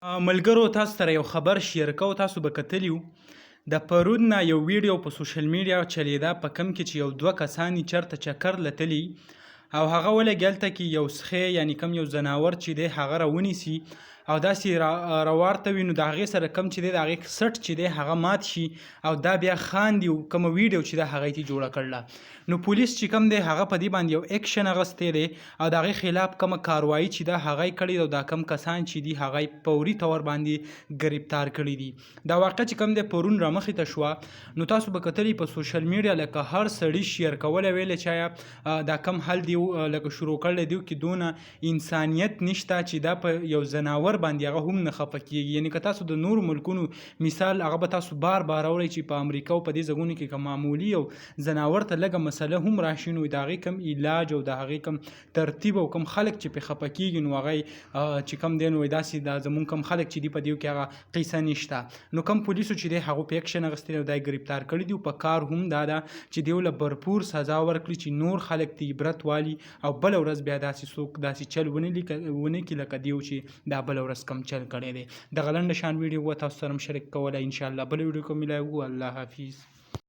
ملګرو، تاسو سره یو خبر شیر کوو. تاسو به کتلی وو، د پرون نه یو ویډیو په سوشل میډیا چلیده، په کم کې چې یو دوه کسان چرته چکر لتلی او هغه ولګي هلته کې یو سخی، یعنی کم یو ځناور چې دی، هغه راونیسي او داسې راوارته وي، نو د هغې سره کم چې دی، د هغې سټ چې دی هغه مات شي او دا بیا خاندي. او کومه ویډیو چې ده هغه یې جوړه کړله، نو پولیس چې کم دی هغه په دې باندې یو اکشن اغستی دی او د هغې خلاف کومه کاروایی چې ده هغه یې کړې او دا کم کسان چې دي هغه یې فوري طور باندې ګرفتار کړي دي. دا واقعه چې کم دی پرون رامخې ته شوه، نو تاسو به کتلی په سوشل میډیا لکه هر سړي شیر کوله، ویل چې آیا دا کم حل دی لکه شروع کړی دی کې دونه انسانیت نشته چې دا په یو ځناور باندې هغه هم نه خفه کیږي؟ یعنی که تاسو د نورو ملکونو مثال هغه به تاسو بار بار اورئ چې په امریکا او په دې ځایونو کې که معمولي او ځناور ته لږه مسله هم راشي، نو د هغې کوم علاج او د هغې کوم ترتیب او کوم خلک چې پرې خفه کیږي، نو هغه چې کوم دی نو داسې دا زمونږ کوم خلک چې دي په دې کې هغه قصه نشته. نو کوم پولیسو چې دی هغه په اکشن اخیستی او دا یې ګرفتار کړي دي. او په کار هم دا ده چې دیو له برپور سزا ورکړي چې نور خلک ته عبرت والي او بله ورځ بیا داسې څوک داسې چل ونه کړي لکه دیو چې دا بله ورځ کوم چل کړی دی. دغه لنډه شان ویډیو وه، تاسو سره هم شریک کوله. انشاءالله بله ویډیو کې ملایو. الله حافظ.